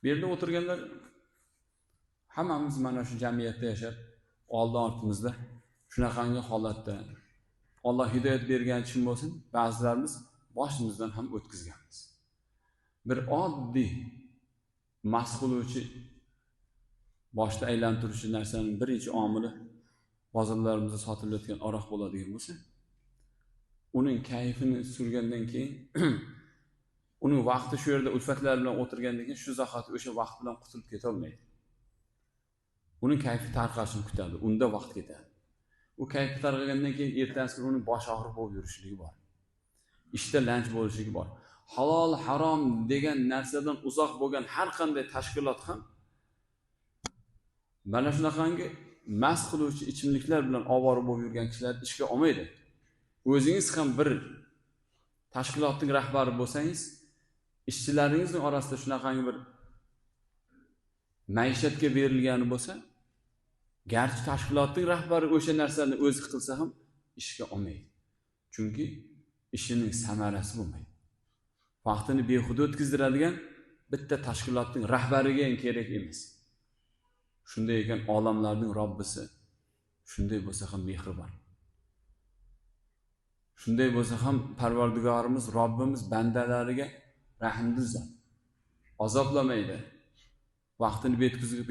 Bu yerda o'tirganlar hammamiz mana shu jamiyatda yashab, oldin ortimizda shunaqangi holatda Alloh hidoyat bergan chin bo'lsin, ba'zilarimiz boshimizdan ham o'tkazganmiz. Bir oddiy mast qiluvchi, boshni aylantiruvchi narsaning birinchi omili bozorlarimizda sotilayotgan aroq bo'ladigan bo'lsa, uning kayfini surgandan keyin uning vaqti shu yerda ulfatlar bilan o'tirgandan keyin shu zahoti o'sha vaqt bilan qutulib ketolmaydi. Uning kayfi tarqashini kutadi, unda vaqt ketadi. U kayfi tarqagandan keyin ertasi kuni uning bosh og'riq bo'lib yurishligi bor. Ishda lanj bo'lishligi bor. Halol, harom degan narsadan uzoq bo'lgan har qanday tashkilot ham mana shunaqangi mast qiluvchi ichimliklar bilan ovora bo'lib yurgan kishilar ishga olmaydi. O'zingiz ham bir tashkilotning rahbari bo'lsangiz, ishchilaringizning orasida shunaqangi bir maishatga berilgani bo'lsa, garchi tashkilotning rahbari o'sha narsani o'zi qilsa ham ishga olmaydi. Chunki ishining samarasi bo'lmaydi. Vaqtini behuda o'tkazdiradigan bitta tashkilotning rahbariga ham kerak emas. Shunday ekan, olamlarning Robbisi shunday bo'lsa ham mehribon. Shunday bo'lsa ham Parvardigorimiz, Robbimiz bandalariga rahimdil zot. Azoblamaydi. Vaqtini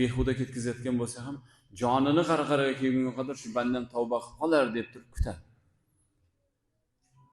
behuda ketkazayotgan bo'lsa ham jonini qarqaraga kelgunga qadar shu bandam tavba qilib qolar deb turib kutadi.